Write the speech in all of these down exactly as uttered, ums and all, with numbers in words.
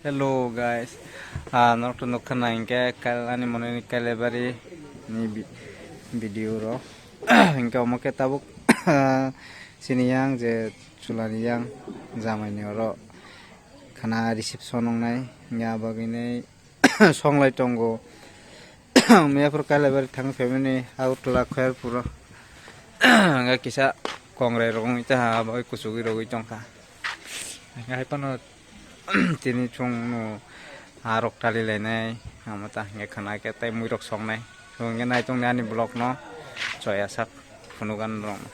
Hello guys, ah, norok to nukha na hinkhe kail ani mononi Kailabari ni vi-, video ro. Hinkhe omo khe tabuk chini yang je chulani yang jamai ni oro khana reception wngnai, hinkhe abagwi nai songlai tongo. Miyapur Kailabari thang family Agartala Khairpuro. Hinkhe kisa kongrai rok wngwi ta ha, abagwi kuchugwi rogwi tongkha. Hinkhe hai phano tini chwngno arok talilainai, amo ta hinkhe khana khe tei muirok songnai. Hinkhe naitongnai ani vlogno, choya sak phunugan rokno.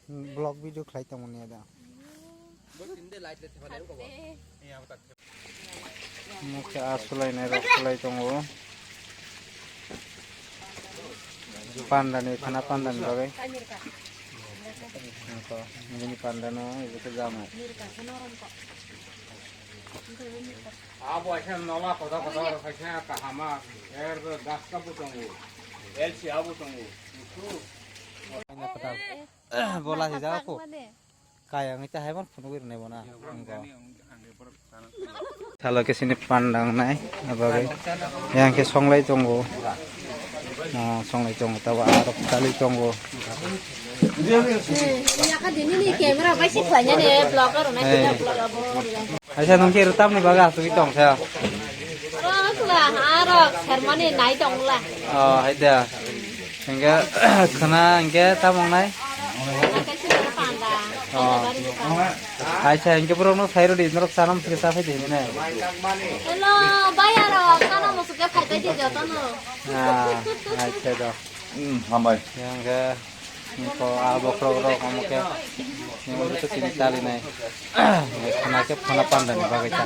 Vlog video khlai tongmani ada. Mokhe a sulainai rok sulai tongo. Pandani, khana pandani bagwi. Nokho, bini pandano ibo khe jamai. Abo aisa nola koda koda rok kaisa kahama, er bo gaska bo tongo, elsi abo tongo. Bola hijak ko. Kaya wngwi ta haiban phunugwi rwnai bono. Salo khe sini panda wngnai, abagwi. Yang khe songlai tongo. Oh, songlai tongo, tabo arok chali tongo. Yaka dini ni camera bai se khlai nani vlog aro nai. Hey. Vlog abo. Aisa nung khe rwtap ni bagwi asugwi tong sa. Aro sula, aro sermani nai tong la. Oh, hai da. Hingke khna hingke tamo wngnai? Hingke sini panda. Oh. Hai bari panda. Aisa, hingke borok no sai rodi, norok chana musuke cha phai di hinwi nai. Hello, bai aro, chana musuke phai bai di joto no. Ah, aisa do. Hmm, hambai. Hingke, hingko a bokrok rok omo khe, hingke to tini chali nai. Khna khe khna panda ni bagwi cha.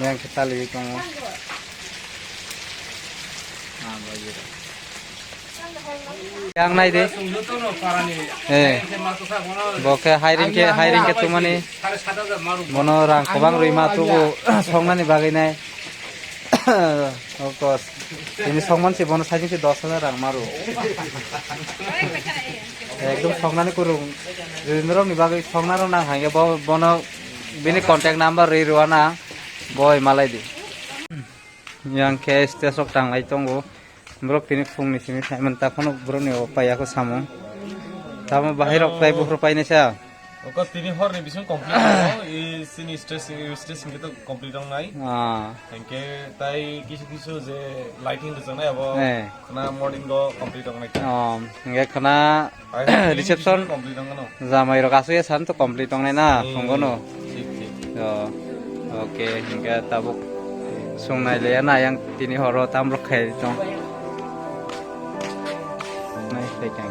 Yang khe taliwi tongo. Yang nai de. Eh. Bo khe hiring khe, hiring khe tumani. Bono rang kwbang rwi ma tubu songnani bagwi nai. Of course. Tini songman se bono sajing se dos hajar rang maru. Ekdom songnani kurung. Rwinrokni bagwi songnarok nang hangya bo, bono bini contact number rwi rwna boi malai di. Yang khe stage o tanglai tongo. Borok tini phungni simi phaimani ta phano borokni o paiya kho samung. Tamo bahai rok tei buphuru painai sa. Oko tini horni bising complete tongo, i sini stage, stage hingke to complete tongnai. Ah. Hingke tai kisu kisu je lighting rwjaknai abo. Eh. Khna morning o complete tongnai. Oh, hingke khna reception complete tongnai. Jamai rok asuk ya san to complete tongnai na, hmm, phungo no. Thik, thik. Oh, oke, hingke tabuk sungnai le na yang tini horo tam rok khai tong. Nai, thank you.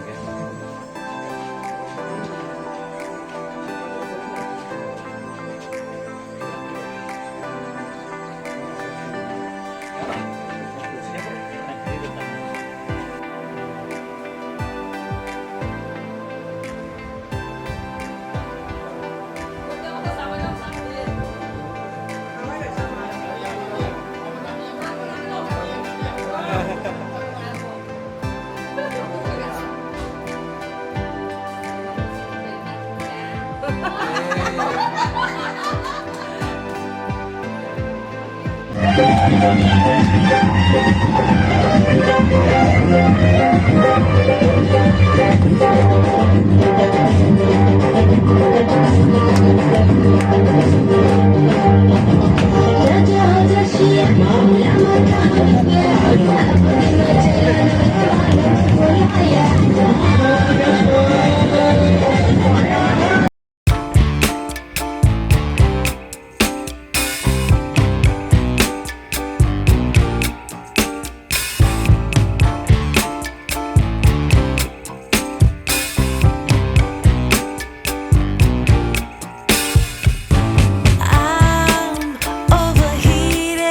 I'm overheated,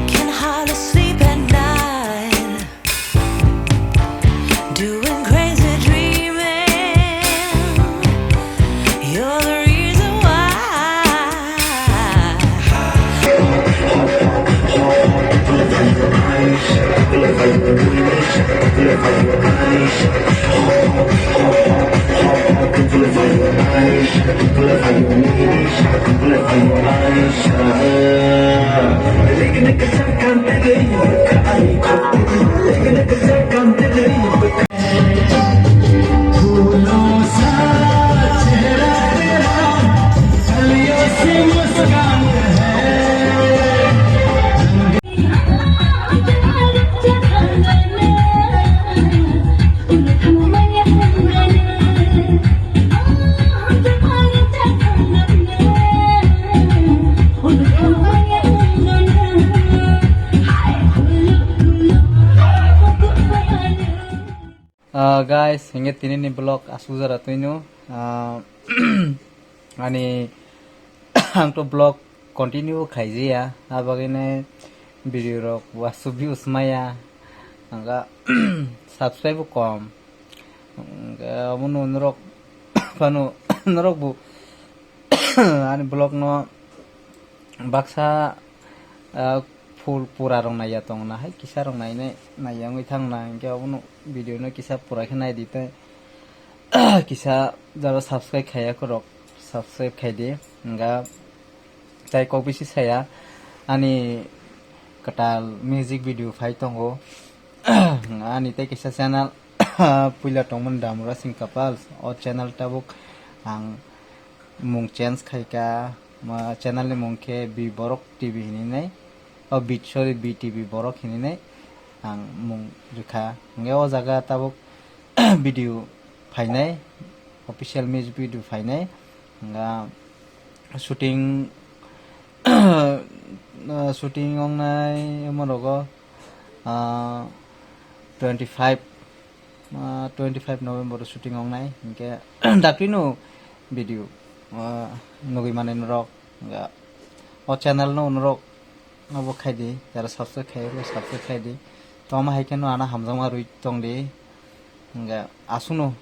can hardly sleep at night. Doing crazy dreaming. You're the reason why. Ah, guys, hingke tini ni vlog asuk jora twino. Ah, ani ang to vlog continue khaijaya, abagini video rok wasu views maya, angka subscribe bo kom. Angka abono norok phano norok bo ani vlog no baksa, ah, full pura rok naiya tong na hai kisa rok nainai naiya wngwi thang na, hingke abono video no kisa pura khe nai di tei kisa jara subscribe khaiya korok subscribe khai di. Hingka tai kok bisi saya ani kwtal music video phai tongo ani tei kisa channel puila tongmani Damura Singh Kapal, o channel tabuk ang mung change khaika, ma channel ni mung khe B Borok T V hinwi nai, o B, sorry, B T V Borok hinwi nai ang mung rwkha. Hingke o jaga tabuk video phainai, official music video phainai, hingka shooting, ah, shooting wngnai omo rogo, ah, twenty five, ah, twenty five November o shooting wngnai, hingke daktino video, ah, nugwi mani norok, hingka o channel no norok abo khai di, jara subscribe khai, subscribe khai di, toma hai khe no ano hamjakma rwi tong di, hingka aswkno